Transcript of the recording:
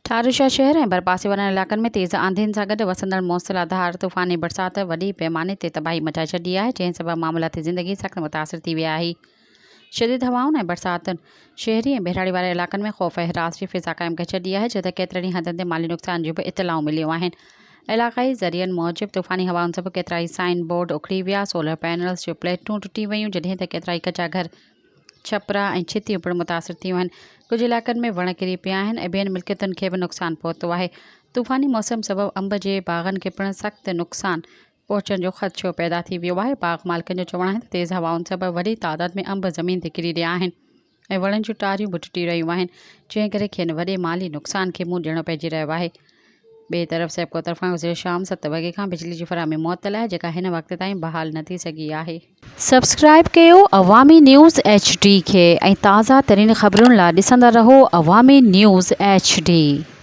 ٺاروشاه شهر ۽ ڀرپاسي وارن علائقن ۾ تيز آنڌين سان گڏ وسندڙ موسلاڌار طوفاني برسات وڏي پئماني تي تباهي مچائي ڇڏي آهي، جنهن سبب معمولاتي زندگي سخت متاثر ٿي وئي آهي. شديد هوائن ۽ برساتن شهري ۽ ٻهراڙي واري علائقن ۾ خوف ۽ هراس جي فضا قائم ڪري ڇڏي آهي، جڏهن ته ڪيترن ئي هنڌن تي مالي نقصان جون به اطلاعون مليون آهن. علائقائي ذريعن موجب طوفاني هوائن سبب ڪيترائي سائن بورڊ اکڙي ويا، سولر پينلز جون پليٽون ٽٽي ويون، جڏهن ته ڪيترائي ڪچا گهر ڇپرا ۽ ڇتيون پڻ متاثر ٿيون آهن. ڪجهه علائقن ۾ وڻ ڪري پيا آهن ۽ ٻين ملڪيتن کي به نقصان پهتو آهي. طوفاني موسم سبب انب جي باغن کي پڻ سخت نقصان پهچڻ جو خدشو پيدا ٿي ويو آهي. باغ مالڪن جو چوڻ آهي ته تيز هوائن سبب وڏي تعداد ۾ انب زمين تي ڪري رهيا آهن ۽ وڻن جون ٽاريون به ٽٽي رهيون آهن، جنهن ڪري کين وڏي مالي نقصان کي منهن ڏيڻو پئجي رهيو آهي. ٻئي طرف سيپڪو طرفان گذريل شام ست وڳي کان بجلي جي فراهمي معطل آهي جيڪا هن وقت تائين بحال نه ٿي سگهي آهي. سبسڪرائيب ڪيو عوامي نيوز ايڇ ڊي کي ۽ تازه ترين خبرن لا ڏسندا رهو عوامي نيوز ايڇ ڊي.